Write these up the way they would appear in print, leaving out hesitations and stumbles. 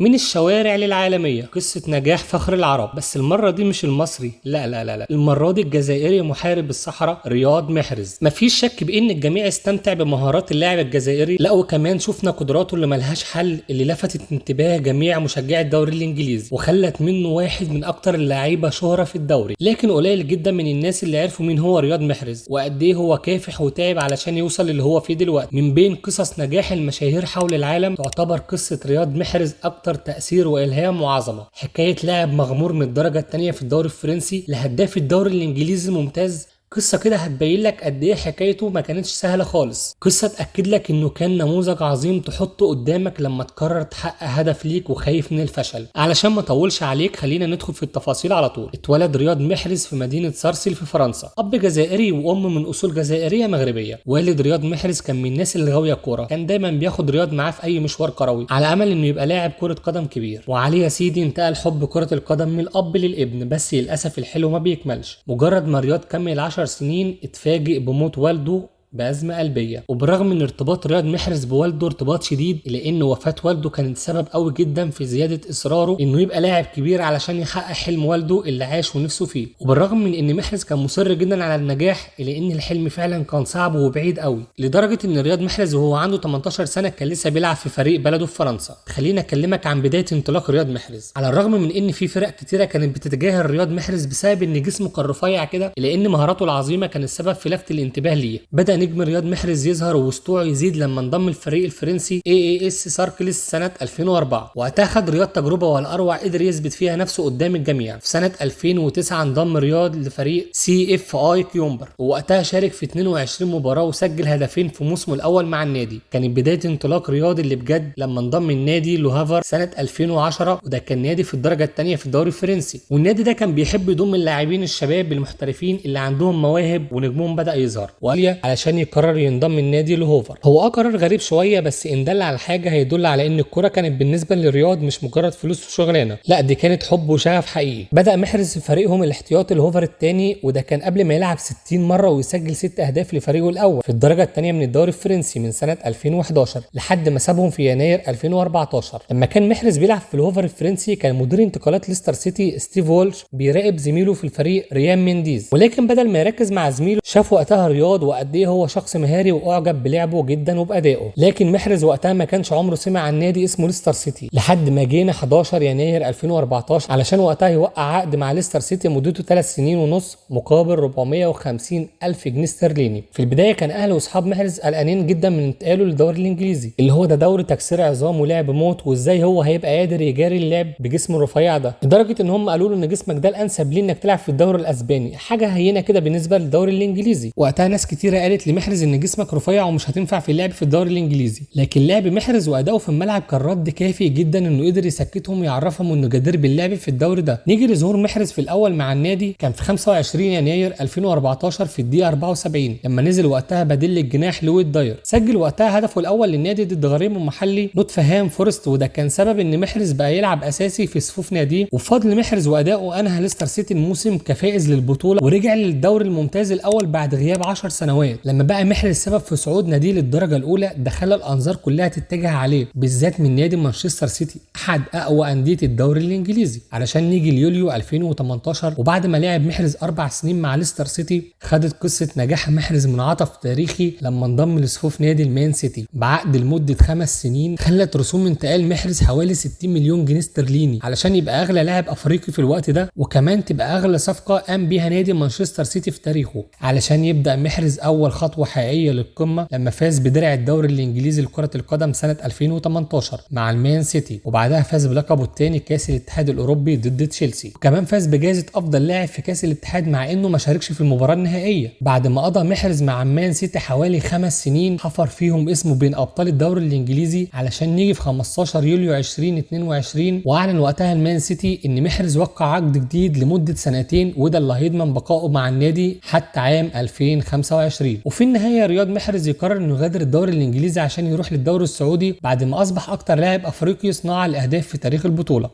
من الشوارع للعالمية، قصة نجاح فخر العرب، بس المرة دي مش المصري، لا لا لا لا، المرة دي الجزائري محارب الصحراء رياض محرز. مفيش شك بان الجميع استمتع بمهارات اللاعب الجزائري، لا وكمان شفنا قدراته اللي ملهاش حل، اللي لفتت انتباه جميع مشجعي الدوري الانجليزي وخلت منه واحد من اكتر اللعيبة شهرة في الدوري. لكن قليل جدا من الناس اللي عرفوا مين هو رياض محرز وقد ايه هو كافح وتعب علشان يوصل للي هو فيه دلوقتي. من بين قصص نجاح المشاهير حول العالم تعتبر قصة رياض محرز اكتر تأثير وإلهام وعظمة. حكاية لاعب مغمور من الدرجة الثانية في الدوري الفرنسي لهداف الدوري الإنجليزي الممتاز، قصة كده هتبين لك قد ايه حكايته ما كانتش سهلة خالص. قصة تأكد لك انه كان نموذج عظيم تحطه قدامك لما تقرر تحقق هدف ليك وخايف من الفشل. علشان ما اطولش عليك خلينا ندخل في التفاصيل على طول. اتولد رياض محرز في مدينة سارسيل في فرنسا، اب جزائري وام من اصول جزائرية مغربية. والد رياض محرز كان من الناس اللي غاوية كورة، كان دايما بياخد رياض معاه في اي مشوار كروي على امل انه يبقى لاعب كرة قدم كبير. وعليه يا سيدي انتقل حب كرة القدم من الاب للابن، بس للاسف الحلو ما بيكملش. مجرد ما رياض كمل 10 سنين اتفاجئ بموت والده بأزمة قلبية. وبالرغم من ارتباط رياض محرز بوالده ارتباط شديد، إلا إن وفاة والده كانت سبب قوي جدا في زيادة إصراره إنه يبقى لاعب كبير علشان يحقق حلم والده اللي عاش ونفسه فيه. وبالرغم من إن محرز كان مصر جدا على النجاح، إلا إن الحلم فعلا كان صعب وبعيد قوي، لدرجة إن رياض محرز وهو عنده 18 سنة كان لسه بيلعب في فريق بلده في فرنسا. خلينا أكلمك عن بداية انطلاق رياض محرز. على الرغم من إن في فرق كتيرة كانت بتتجاهل رياض محرز بسبب إن جسمه كان رفيع كده، إلا إن مهاراته العظيمة كانت السبب في لفت الانتباه ليه. بدأ نجم رياض محرز يظهر وسطوعه يزيد لما انضم الفريق الفرنسي AAS ساركلس سنة 2004. وقتها خد رياض تجربة والأروع قدر يثبت فيها نفسه قدام الجميع. في سنة 2009 انضم رياض لفريق CFI كيومبر، ووقتها شارك في 22 مباراة وسجل هدفين في موسمه الأول مع النادي. كانت بداية انطلاق رياض اللي بجد لما انضم النادي لوهافر سنة 2010، وده كان نادي في الدرجة الثانية في الدوري الفرنسي. والنادي ده كان بيحب يضم اللاعبين الشباب المحترفين اللي عندهم مواهب ونجمهم بدأ يظهر، وقال علشان يقرر ينضم النادي لهوفر. هو قرار غريب شوية، بس ان دل على حاجة هيدل على ان الكره كانت بالنسبة لرياض مش مجرد فلوس وشغلانه، لا دي كانت حب وشغف حقيقي. بدا محرز في فريقهم الاحتياطي الهوفر الثاني، وده كان قبل ما يلعب 60 مرة ويسجل 6 اهداف لفريقه الاول في الدرجة الثانية من الدوري الفرنسي من سنة 2011 لحد ما سابهم في يناير 2014. لما كان محرز بيلعب في الهوفر الفرنسي كان مدير انتقالات ليستر سيتي ستيف وولش بيراقب زميله في الفريق ريان مينديز، ولكن بدل ما يركز مع زميله شاف وقتها رياض وقد ايه هو شخص مهاري واعجب بلعبه جدا وبادائه. لكن محرز وقتها ما كانش عمره سمع عن نادي اسمه ليستر سيتي لحد ما جينا 11 يناير 2014 علشان وقتها يوقع عقد مع ليستر سيتي مدته 3 سنين ونص مقابل 450 الف جنيه استرليني. في البداية كان اهله واصحاب محرز قلقانين جدا من انتقاله للدوري الانجليزي اللي هو ده دوري تكسير عظام ولعب موت، وازاي هو هيبقى قادر يجاري اللعب بجسمه الرفيع ده، لدرجة ان هم قالوا له ان جسمك ده الانسب ليه انك تلعب في الدوري الاسباني، حاجة هينة كده بالنسبة للدوري الانجليزي. وقتها ناس كتيرة قالت لمحرز ان جسمك رفيع ومش هتنفع في اللعب في الدوري الانجليزي، لكن لعب محرز واداؤه في الملعب كان رد كافي جدا انه قدر يسكتهم ويعرفهم انه جدير باللعب في الدوري ده. نيجي لظهور محرز في الاول مع النادي كان في 25 يناير 2014 في الدقيقة 74 لما نزل وقتها بديل الجناح لويد داير. سجل وقتها هدفه الاول للنادي ضد غريمه المحلي نوتفهام فورست، وده كان سبب ان محرز بقى يلعب اساسي في صفوف ناديه. وبفضل محرز وادائه انهى ليستر سيتي الموسم كفائز للبطولة ورجع للدوري الممتاز الاول بعد غياب 10 سنوات. لما بقى محرز سبب في صعود ناديه للدرجة الاولى ده خلى الانظار كلها تتجه عليه، بالذات من نادي مانشستر سيتي احد اقوى اندية الدوري الانجليزي. علشان نيجي ليوليو 2018 وبعد ما لعب محرز 4 سنين مع ليستر سيتي خدت قصة نجاح محرز منعطف تاريخي لما انضم لصفوف نادي المان سيتي بعقد لمدة 5 سنين خلت رسوم انتقال محرز حوالي 60 مليون جنيه استرليني علشان يبقى اغلى لاعب افريقي في الوقت ده، وكمان تبقى اغلى صفقة قام بيها نادي مانشستر سيتي في تاريخه. علشان يبدا محرز اول خطوة حقيقية للقمه لما فاز بدرع الدوري الانجليزي لكرة القدم سنة 2018 مع المان سيتي، وبعدها فاز بلقبه الثاني كاس الاتحاد الاوروبي ضد تشيلسي، وكمان فاز بجائزة افضل لاعب في كاس الاتحاد مع انه ما شاركش في المباراة النهائية. بعد ما قضى محرز مع المان سيتي حوالي 5 سنين حفر فيهم اسمه بين ابطال الدوري الانجليزي، علشان نيجي في 15 يوليو 2022 واعلن وقتها المان سيتي ان محرز وقع عقد جديد لمدة سنتين، وده اللي هيضمن بقائه مع النادي حتى عام 2025. وفي النهاية رياض محرز يقرر انه يغادر الدوري الانجليزي عشان يروح للدوري السعودي بعد ما اصبح اكتر لاعب افريقي صناعة الاهداف في تاريخ البطولة.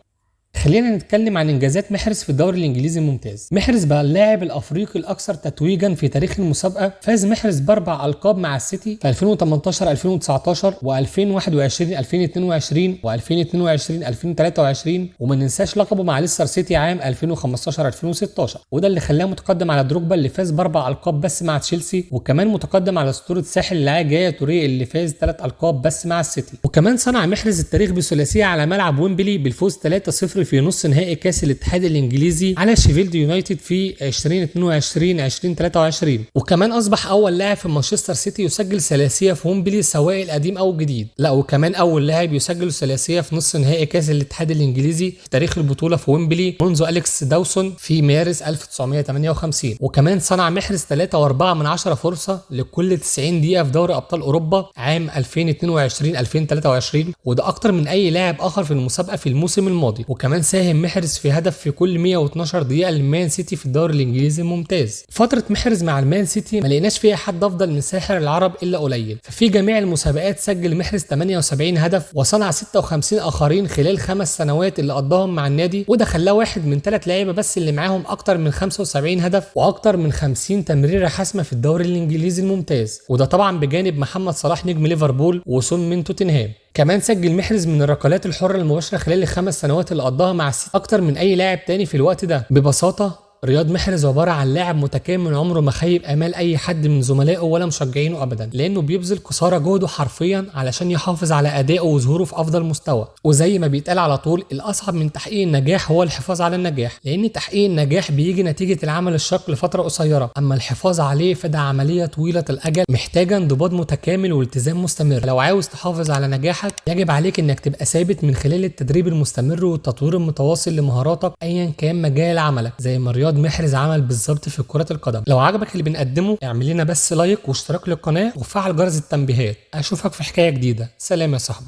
خلينا نتكلم عن انجازات محرز في الدوري الانجليزي الممتاز. محرز بقى اللاعب الافريقي الاكثر تتويجا في تاريخ المسابقة. فاز محرز ب4 القاب مع السيتي في 2018 2019 و2021 2022 و2022 2023، وما ننساش لقبه مع ليستر سيتي عام 2015 2016، وده اللي خلاه متقدم على دروجبا اللي فاز ب4 القاب بس مع تشيلسي، وكمان متقدم على اسطورة ساحل العاج يايا توريه اللي فاز 3 القاب بس مع السيتي. وكمان صنع محرز التاريخ بثلاثيه على ملعب ويمبلي بالفوز 3-0 في نص نهائي كاس الاتحاد الانجليزي على شيفيلد يونايتد في 2022 2023، وكمان اصبح اول لاعب في مانشستر سيتي يسجل ثلاثية في ويمبلي سواء القديم او الجديد. لا وكمان اول لاعب يسجل ثلاثية في نص نهائي كاس الاتحاد الانجليزي في تاريخ البطولة في ويمبلي منذ اليكس داوسون في مارس 1958. وكمان صنع محرز 3.4 فرصة لكل 90 دقيقة في دوري ابطال اوروبا عام 2022 2023، وده اكتر من اي لاعب اخر في المسابقة في الموسم الماضي. وكمان ساهم محرز في هدف في كل 112 دقيقة للمان سيتي في الدوري الانجليزي الممتاز. فترة محرز مع المان سيتي ما لقيناش فيها حد افضل من ساحر العرب الا قليل، ففي جميع المسابقات سجل محرز 78 هدف وصنع 56 اخرين خلال 5 سنوات اللي قضاهم مع النادي، وده خلاه واحد من 3 لعيبة بس اللي معاهم اكتر من 75 هدف واكتر من 50 تمريره حاسمة في الدوري الانجليزي الممتاز، وده طبعا بجانب محمد صلاح نجم ليفربول وسون من توتنهام. كمان سجل محرز من الركلات الحرة المباشرة خلال ال5 سنوات اللي قضاها مع السيتي اكتر من اي لاعب تاني في الوقت ده. ببساطة رياض محرز عبارة عن لاعب متكامل عمره ما خيب امال اي حد من زملائه ولا مشجعينه ابدا، لانه بيبذل قصارى جهده حرفيا علشان يحافظ على ادائه وظهوره في افضل مستوى. وزي ما بيتقال على طول، الاصعب من تحقيق النجاح هو الحفاظ على النجاح، لان تحقيق النجاح بيجي نتيجة العمل الشاق لفترة قصيرة، اما الحفاظ عليه فده عملية طويلة الاجل محتاجه انضباط متكامل والتزام مستمر. لو عاوز تحافظ على نجاحك يجب عليك انك تبقى ثابت من خلال التدريب المستمر والتطوير المتواصل لمهاراتك ايا كان مجال عملك، زي ما رياض محرز عمل بالظبط في كرة القدم. لو عجبك اللي بنقدمه اعمل لنا بس like واشتراك للقناة وفعل جرس التنبيهات. اشوفك في حكاية جديدة. سلام يا صاحبي.